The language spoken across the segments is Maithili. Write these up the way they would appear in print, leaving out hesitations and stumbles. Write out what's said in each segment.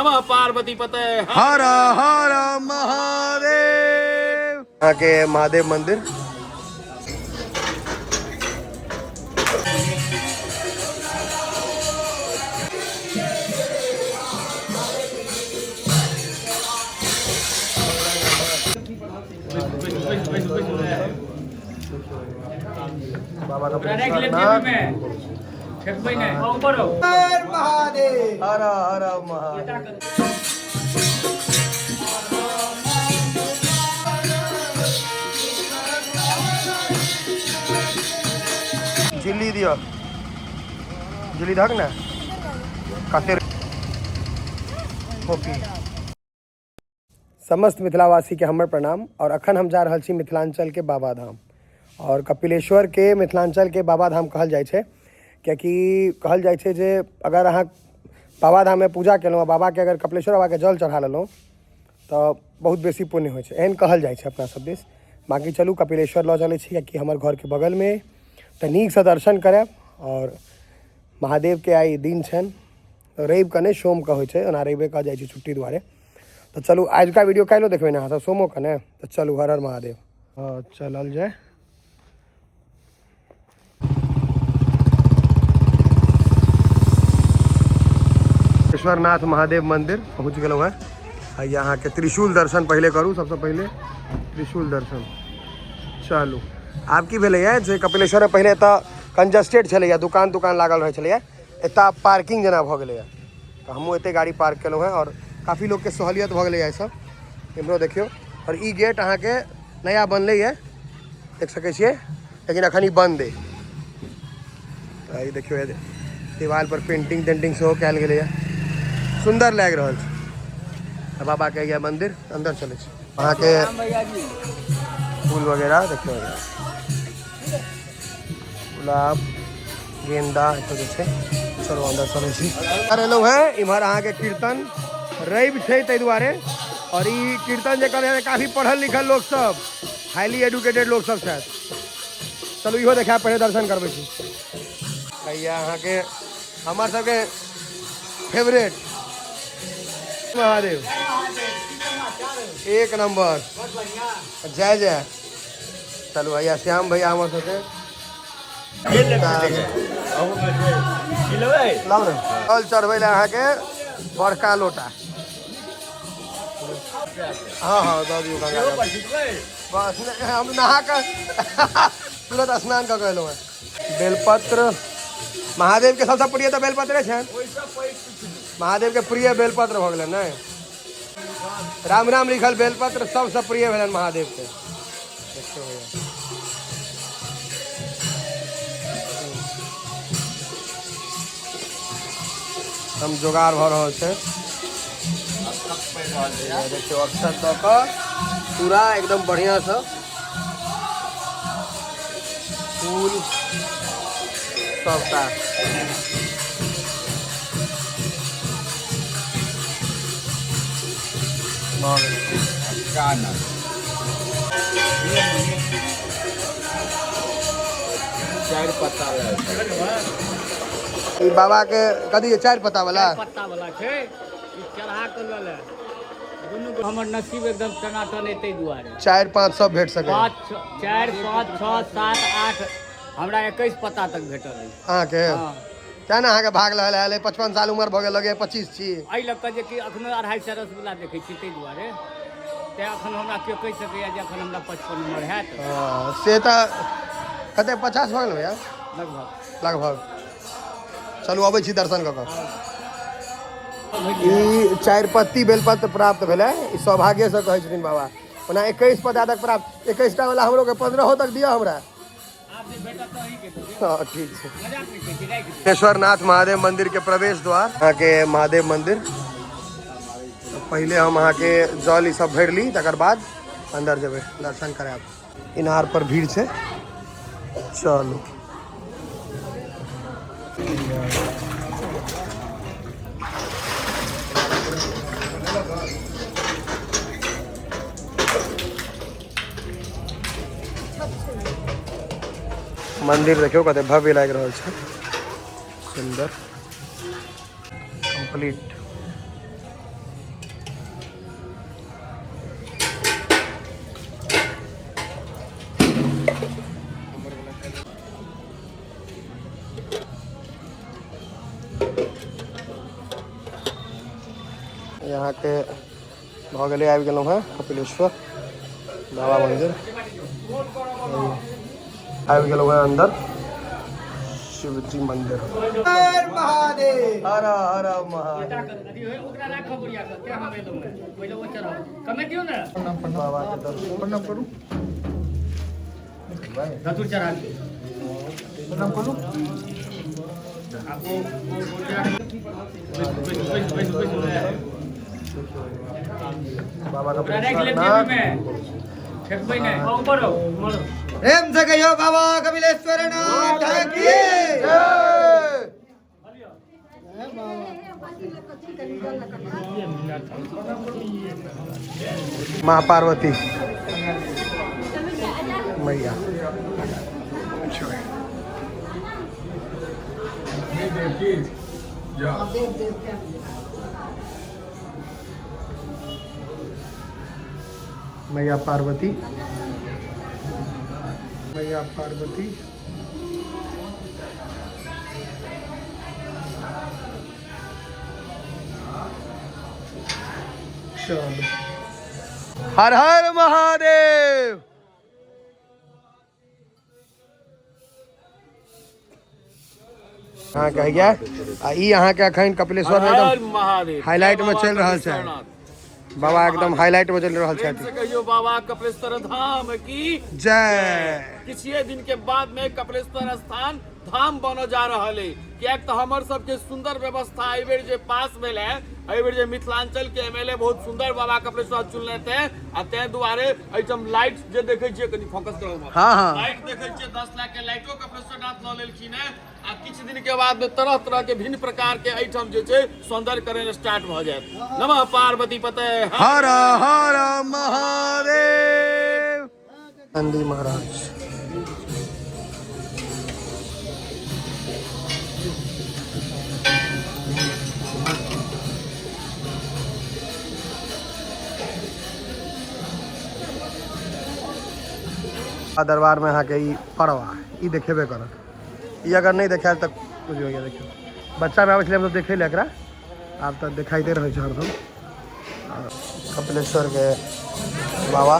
नमः पार्वती पते हर हर महादेव। अहाँके महादेव मंदिर। बाबा का हर हर महादेव। झिल्ली दिअ, झिल्ली धक ने कते कॉपी। समस्त मिथिलावासी के हमर प्रणाम। और अखन हम जा रहल छी मिथिलांचल के बाबा धाम और कपिलेश्वर के मिथिलांचल के बाबा धाम कहल जाइ छै, कियाकि कहल जाइ छै जे अगर अहाँ बाबा धाम में पूजा केलहुँ आ बाबा के अगर कपिलेश्वर बाबा के जल चढ़ा लेलहुँ तऽ बहुत बेसी पुण्य होइ छै, एहन कहल जाइ छै अपना सब दिस। बाँकी चलू कपिलेश्वर लऽ चलै छी, कियाकि हमर घरके बगलमे तऽ नीकसँ दर्शन करायब। और महादेवके आइ दिन छनि, रविके नहि सोमके होइ छै, ओना रविके जाइ छै छुट्टी दुआरे। तऽ चलू आजुका वीडियो काल्हिओ देखबै ने अहाँ सब, सोमोके ने। तऽ चलू हर हर महादेव। हँ चलल जाय। ईश्वरनाथ महादेव मंदिर पहुँच गेलहुँ हेँ। आ अहाँके त्रिशूल दर्शन पहिले करू, सबसँ पहिले त्रिशूल दर्शन। चलू आब की भेलैए जे कपिलेश्वरमे पहिले एतऽ कंजस्टेड छलैए, दुकान तुकान लागल रहै छलैए, एतऽ आब पार्किंग जेना भऽ गेलैए। तऽ हमहूँ एतै गाड़ी पार्क केलहुँ हेँ और काफी लोकके सहूलियत भऽ गेलैए एहिसँ। इम्हरो देखियौ, और ई गेट अहाँके नया बनलैए, देख सकै छियै, लेकिन अखन ई बंद अइ। तऽ ई देखियौ दीवार पर पेंटिंग तेंटिंग सेहो कयल गेलैए, सुन्दर लागि रहल छै। तऽ बाबाके यऽ मंदिर, अंदर चलै छी। अहाँके फूल वगैरह देखियौ, गुलाब गेंदा एतऽ जे छै। चलू अंदर चलै छी। एलहुँ हेँ इम्हर अहाँके कीर्तन रवि छै ताहि दुआरे, और ई कीर्तन जे करै काफी पढ़ल लिखल लोक सब, हाईली एडुकेटेड लोक सब छथि। चलू इहो देखा पहिले दर्शन करबै छी। भैया अहाँके हमर सबके फेवरेट महादेव, एक नंबर, जय जय। चलू भैया श्याम भैया हमर सबके लाउ ने जल चढ़बै लए अहाँके बड़का लोटा। हाँ हाँ दऽ दियौ गंगा जल। बस हम नहा कऽ तुरंत स्नान कऽ के एलहुँ हेँ। बेलपत्र महादेव के सबसँ प्रिय तऽ बेलपत्रे छनि, महादेव के प्रिय बेलपत्र भऽ गेलनि ने। राम राम लिखल बेलपत्र सबसँ प्रिय भेलनि महादेव के। देखियौ भैया हम जोगाड़ भऽ रहल छै। देखियौ अक्षत दऽ कऽ पूरा एकदम बढ़िआँसँ फूल सबटा भऽ गेलै। चारि पत्ता ई बाबा के कथी चारि पत्ता वाला? पत्ता वाला छै, ई चढ़ा के लऽ ले। दुनू हमर नसीब एकदम टनाटन अइ ताहि दुआरे। 4 5 सब भेट सकै। 5 4 5 6 7 8 हमरा 21 पत्ता तक भेटल अछि। अहाँके? हँ। तेँ ने अहाँके भाग लहल आयल अइ, 55 साल उमर भऽ गेल, लगैए 25 छी। एहि लऽ कऽ जे कि अखनो 250 रसगुल्ला देखै छी ताहि दुआरे, तेँ अखन हमरा केओ कहि सकैए जे अखन हमरा 55 उमर हैत। हँ, से तऽ कते 50 भऽ गेल भैया? लगभग। लगभग। चलू अबै छी दर्शन कऽ कऽ। ई 4 पत्ती बेलपत्र प्राप्त भेलै, ई सौभाग्यसँ कहै छथिन बाबा। ओना 21 पत्ता तक प्राप्त, 21 टा वाला हमरो के 15 तक दिअ हमरा। हाँ ठीक छै। केश्वरनाथ महादेव मंदिर के प्रवेश द्वार अहाँके महादेव मंदिर। पहिले हम अहाँके जल ई सब भरि ली, तकर बाद अंदर जेबै दर्शन करायब। इनार पर भीड़ छै। चलू मंदिर देखियौ कते भव्य लागि रहल छै, सुंदर कंप्लीट। यहाँके भऽ गेलै, आबि गेलहुँ हेँ कपिलेश्वर बाबा मन्दिर। आबि गेलहुँ हेँ अन्दर शिवजी मंदिर। महादेव हर हर महादेव। ओकरा राखऽ बुढ़िया के, तें हम एलहुँ हेँ। पहिले ओ चढ़ाउ, कमे दियौ ने। बाबा के दर्शन। प्रणाम करू। धतूर चढ़ा दियौ। प्रणाम करू। आ ओ बैसू बैसू बैसू। बाबा ओकरा राखि लेब कपिलेश्वर। जेबीमे, फेकबै नहि। ऊपर प्रेम से कहियो बाबा कपिलेश्वर नाथ की जय। माँ पार्वती मैया। मैया पार्वती, मैया पार्वती। चलो, हर हर महादेव। अहाँके हैया आ ई अहाँके अखन कपिलेश्वर में हर एकदम महादेव हाईलाइट में चलि रहल छै। बाबा एकदम हाईलाइट में चलि रहल प्रेम से छथि। कहियो बाबा कपिलेश्वर धाम की जय। किछुए दिन के बाद में कपिलेश्वर स्थान धाम बनऽ जा रहल है, कियाक तऽ हमर सबके सुंदर व्यवस्था एहिबेर जे पास भेल है, एहिबेर जे मिथिलांचल के एमएलए बहुत सुंदर बाबा कपिलेश्वर चुनले थे, आ ताहि दुआरे एहिठाम लाइट जे देखै छियै, कनि फोकस करू। हाँ हाँ। लाइट देखै छियै, 10 लाख के लाइटो कपिलेश्वर नाथ लऽ लेलखिन है। आ किछु दिन के बाद में तरह तरह के भिन्न प्रकार के एहिठाम जे छै सौंदर्यकरण स्टार्ट भऽ जायत। नमः पार्वती पते। हर हर महादेव। नंदी महाराज। आ दरबार में अहाँके ई परवा ई देखेबे करत। ई अगर नहि देखायल तऽ बुझियौ। देखियौ, बच्चामे आबै छलै हमसब देखै लए एकरा, आब तऽ देखाइते रहै छै हरदम। कपिलेश्वर के बाबा।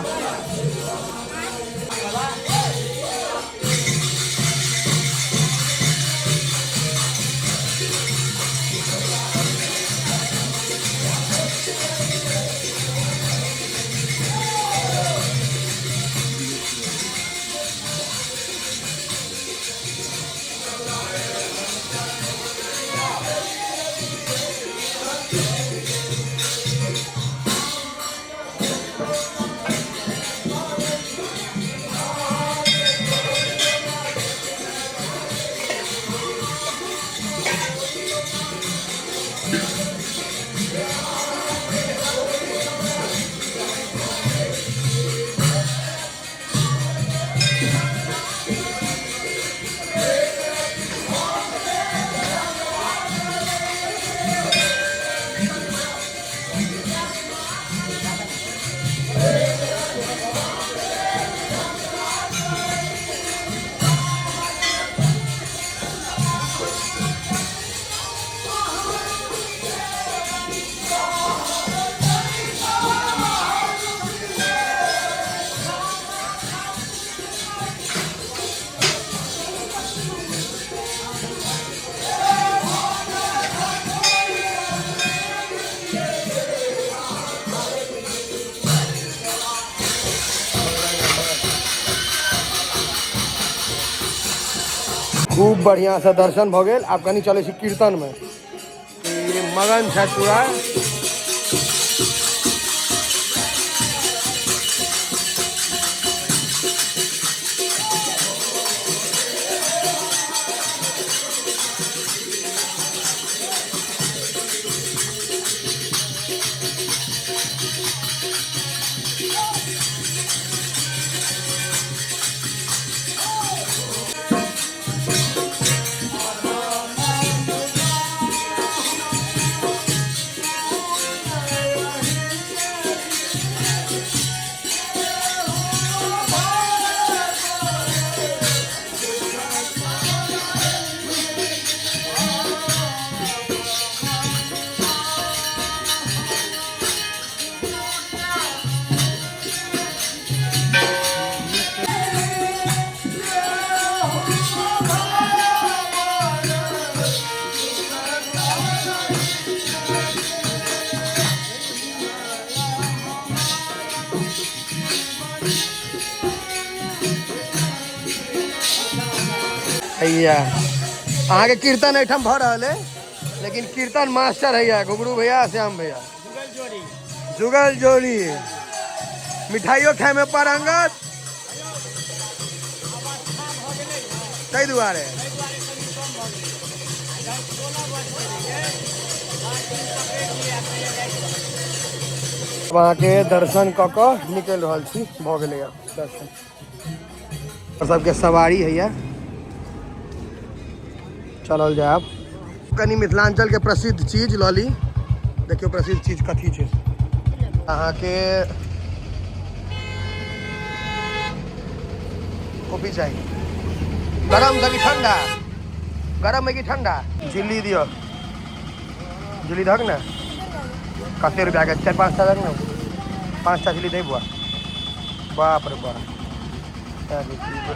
खूब बढ़िया से दर्शन भऽ गेल। आब कनि चलै छी कीर्तन में। ई मगन छथि पूरा। हैया अहाँके कीर्तन एहिठाम भऽ रहल है, लेकिन कीर्तन मास्टर हैया घुघरू भैया श्याम भैया जुगल जोड़ी। मिठाइयो खाय में पारंगत, ताहि दुआरे अब अहाँके दर्शन कऽ कऽ निकलि रहल छी। भऽ गेलैए दर्शन। सबके सवारी हैया, चलल जाय आब। कनि मिथिलांचल के प्रसिद्ध चीज लऽ ली। देखियौ प्रसिद्ध चीज कथी छै। अहाँके कॉफी चाही, गरम दही ठंडा? गरम है कि ठंडा? झिल्ली दियौ, झिल्ली दहक ने। कते रुपया के? चारि पाँच टा दहक ने, 5 टा झिल्ली दे बुआ। बाप रे बाप,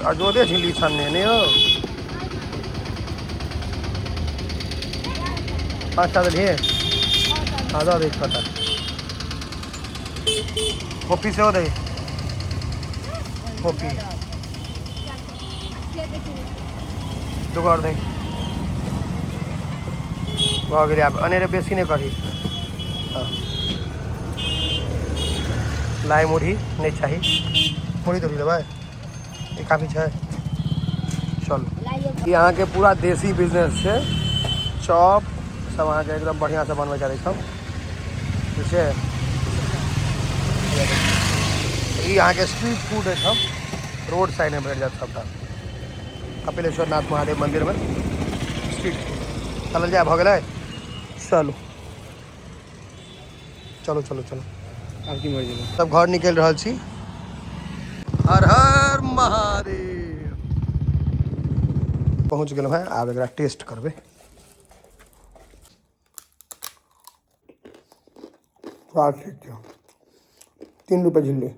अजोदे झिल्ली छन्ने ने हो। 5 टा देलियै? हाँ, दऽ दे 6 टा। कॉफी सेहो दे, कॉफी दूगो आओर दे। भऽ गेलै, आब अनेरे बेसी नहि करी। हँ, लाइ मुरही नहि चाही। मुरही तोड़ी लेबै? ई काफी छै। चलू, ई अहाँके पूरा देसी बिजनेस छै। चॉप सब अहाँके एकदम बढ़िआँसँ बनबै छथि सब छै। ई अहाँके स्ट्रीट फूड एहिठाम रोड साइडमे भेट जायत सबटा। कपिलेश्वर नाथ महादेव मन्दिरमे स्ट्रीट फूड। चलल जाय, भऽ गेलै। चलू चलू चलू चलू। आब की मरि जेबै? सब घर निकलि रहल छी। हर हर महादेव। पहुँच गेलहुँ हेँ, आब एकरा टेस्ट करबै। स्वाद ठीक छै। 3 रुपये झिल्ली।